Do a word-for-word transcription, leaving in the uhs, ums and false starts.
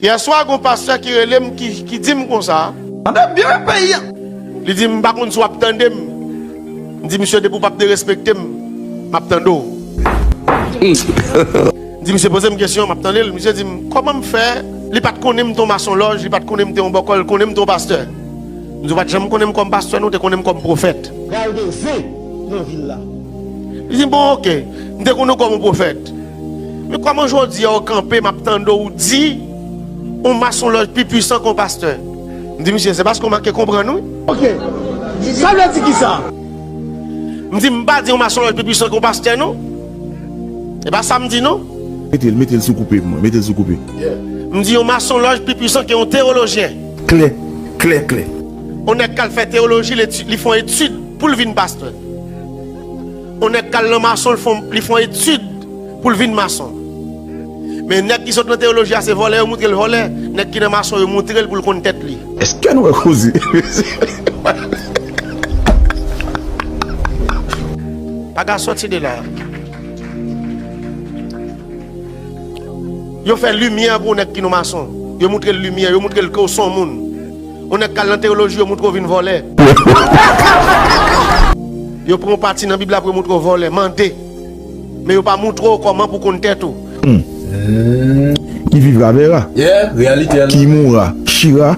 Yè swa, gen yon pastè ki rele m, ki, ki di m konsa. Tande byen peyi a. Li di m, "M pa konn si w ap tande m." M di, "Misye, depi w p ap derespekte m, m ap tande w." M di, "Misye, poze m kesyon, m ap tande l." Misye di m, "Kòman m fè?" Li pa t konnen m te yon masonlòj, li pa t konnen m te yon bòkò, li konnen m te yon pastè. M di, "Ou pa t janm konnen m kòm pastè, non, ou te konnen m kòm pwofèt." Pral gen zen nan vil la. Li di, "Bon, oke, m te konnen w kòm yon pwofèt. Men kòman jodi a w kanpe, m ap tande w di, yon masonlòj pi pwisan ke yon pastè?" M di, "Misye, se paske w manke konprann, wi." Oke. Sa vle di kisa? M di, "M pa di yon masonlòj pi pwisan ke yon pastè, non. E pa sa m di, non." Mete l, mete l sou koupe pou mwen, mete l sou koupe. M di, "Yon masonlòj pi pwisan ke yon teyolojyen." Klè, klè, klè. Yon nèg k al fè teyoloji, li eti-, li fè yon etid pou l vin pastè. Yon nèg k al nan mason, li fè yon, li fè yon etid pou l vin mason. Men nèg ki sot nan teyoloji a, se vòlè yo moutre l vòlè. Nèg ki nan mason yo moutre l pou l konn tèt li. Èske nou wè koze? Pa ka sòti de la. Yo fè limyè pou nèg ki nan mason. Yo moutre l limyè, yo moutre l ke w se yon moun. Yon nèg k al nan teyoloji, yo moutre w vin vòlè. Yo pran yon pati nan Bib la pou yo moutre w vòlè, mande. Men yo pa moutre w kòman pou konn tèt ou. Ki viv la vera. Yeah, reyalite a. Ki moura, chira.